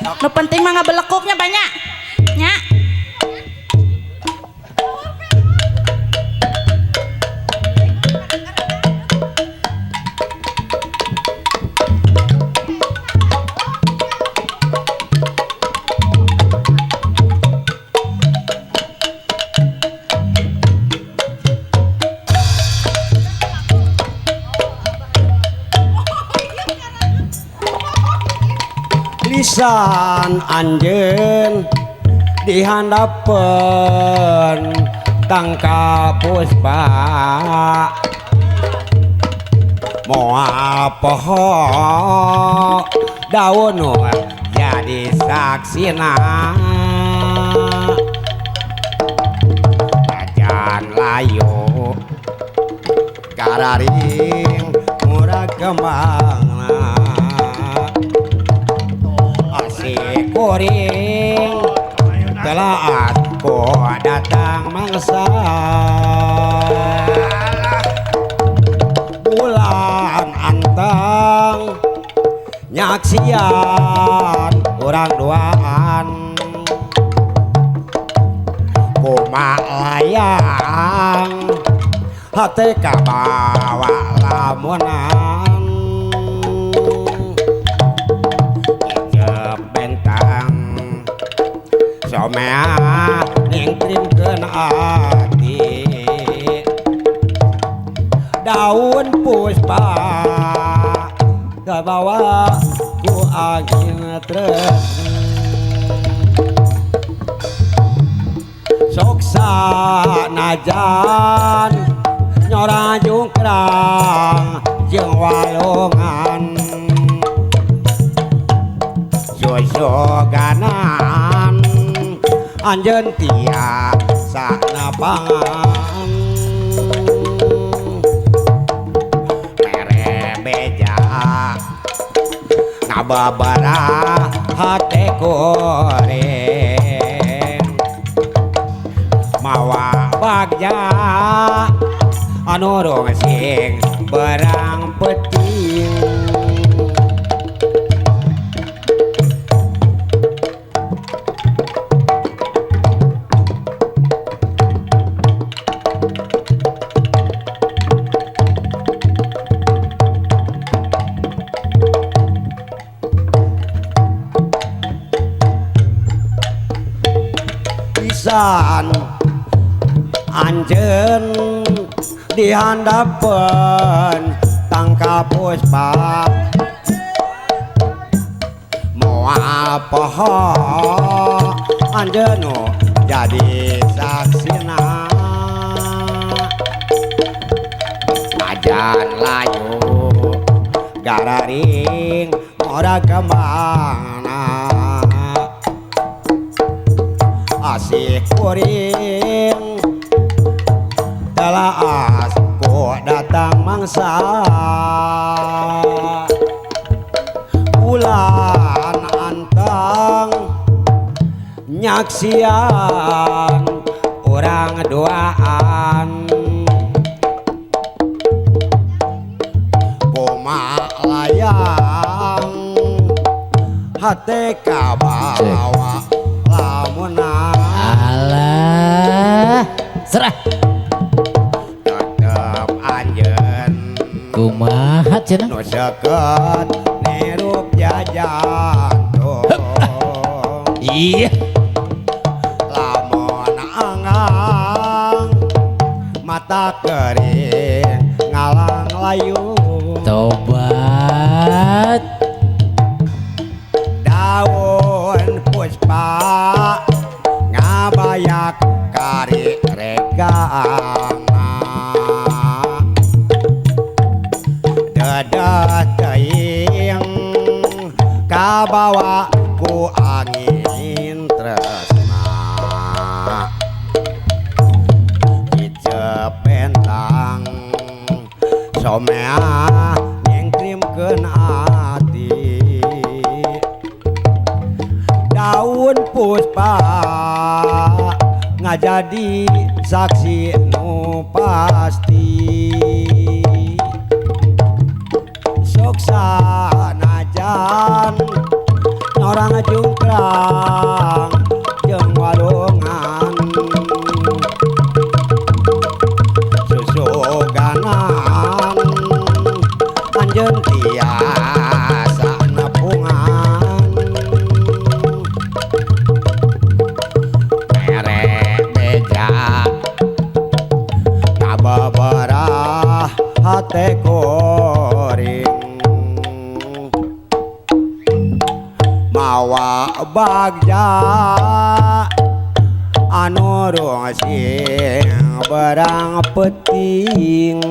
Nu penting mah ngabelekuknya banyak. Nya. Lisan anjeun dihandapeun tangka puspa moal poho daun jadi saksina ajan layu gararing murah kembangna kuring telaat ku datang mangsa bulan antang nyaksian urang duaan kuma layang hate kabawa lamunan somea nyingkrimkeun ati daun puspa kabawa ku angin tresna sok sanajan nyora jungkrang jeung walungan sosoganan anjeun tiasa napangan mere beja ngababara hate kuring mawa bagja anu rungsing berang peuting. Pisan anjeun dihandapeun tangka puspa moal poho anjeun nu jadi saksina ajan layu gararing ora kemana asih kuring telaas ku datang mangsa bulan antang nyaksian urang duaan koma layang hate kabawa lamunan. Alah, serah tetep anjeun kumaha cenah nu seukeut nirup jajantung. Iya lamun angang mata kering ngalang layu tobat daun puspa ngabayak kari regangna dadah teuing kabawa ku angin tresna icep bentang somea nyengkrimkeun ati daun puspa ngajadi saksi nu pasti sok sanajan Orang jungkrang jeung walungan susuganan anjeun tiasa nepungan mere beja ngabeberah hate kuring mawa bagja anu rungsing berang peting.